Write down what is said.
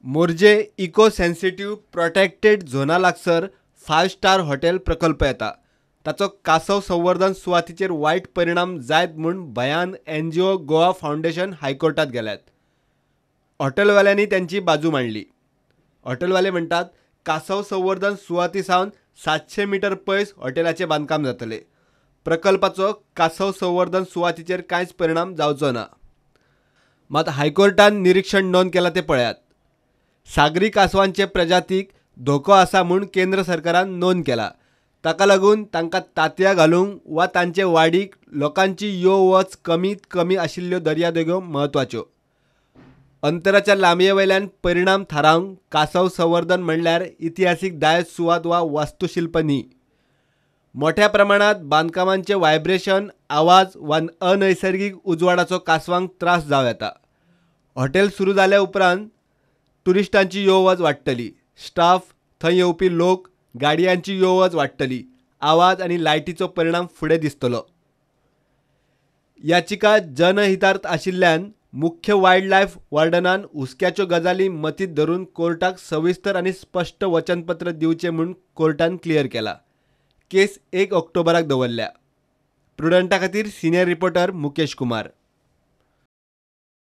Morjim eco sensitive protected झोना लागसर 5 star hotel प्रकल्प येता. ताचो कासव संवर्धन सुवातीचेर वायट परिणाम जायत म्हूण भयान एनजीओ गोवा फावंडेशन हायकोर्टात गेल्यात. हॉटेलवाल्यांनी त्यांची बाजू मांडली. हॉटेलवाले म्हणटात कासव संवर्धन सुवाती सावन 700 मीटर पयस हॉटेलाचें बांदकाम जातलें. प्रकल्पाचो कासव संवर्धन सुवातीचेर कांयच परिणाम जावचो ना. मात हायकोर्टान निरीक्षण नोंद केलां तें पळयात. सागरी कासवांचे प्रजातीक धोको आसा म्हूण केंद्र सरकारान नोंद केला. ताका लागून तांकां तांतयां घालूंक वा तांचे वाडीक लोकांची यो वच कमीत कमी आशिल्ल्यो दर्यादेगो म्हत्वाच्यो. अंतराच्या लांबये वयल्यान परिणाम थारावंक कासव संवर्धन म्हणल्यार इतिहासीक दायज सुवात वा वास्तुशिल्प न्ही. मोठ्या प्रमाणात बांदकामांचे व्हायब्रेशन, आवाज वा अनैसर्गीक उजवाडाचो कासवांक त्रास जावं येता. हॉटेल सुरू जाल्या उपरांत ट्युरिस्टांची यो वच वाडटली, स्टाफ, थंय येवपी लोक, गाडयांची यो वच वाडटली, आवाज आनी लायटीचो परिणाम फुडें दिसतलो. याचिका जनहितार्थ आशिल्ल्यान मुख्य वायल्ड लायफ वॉर्डनान हुस्क्याच्यो गजाली मतींत धरून कोर्टाक सविस्तर आनी स्पश्ट वचनपत्र दिवचें म्हूण कोर्टान क्लियर केला. केस 1 ऑक्टोबराक दवरल्या. प्रुडंटा खातीर सिनियर रिपोर्टर मुकेश कुमार.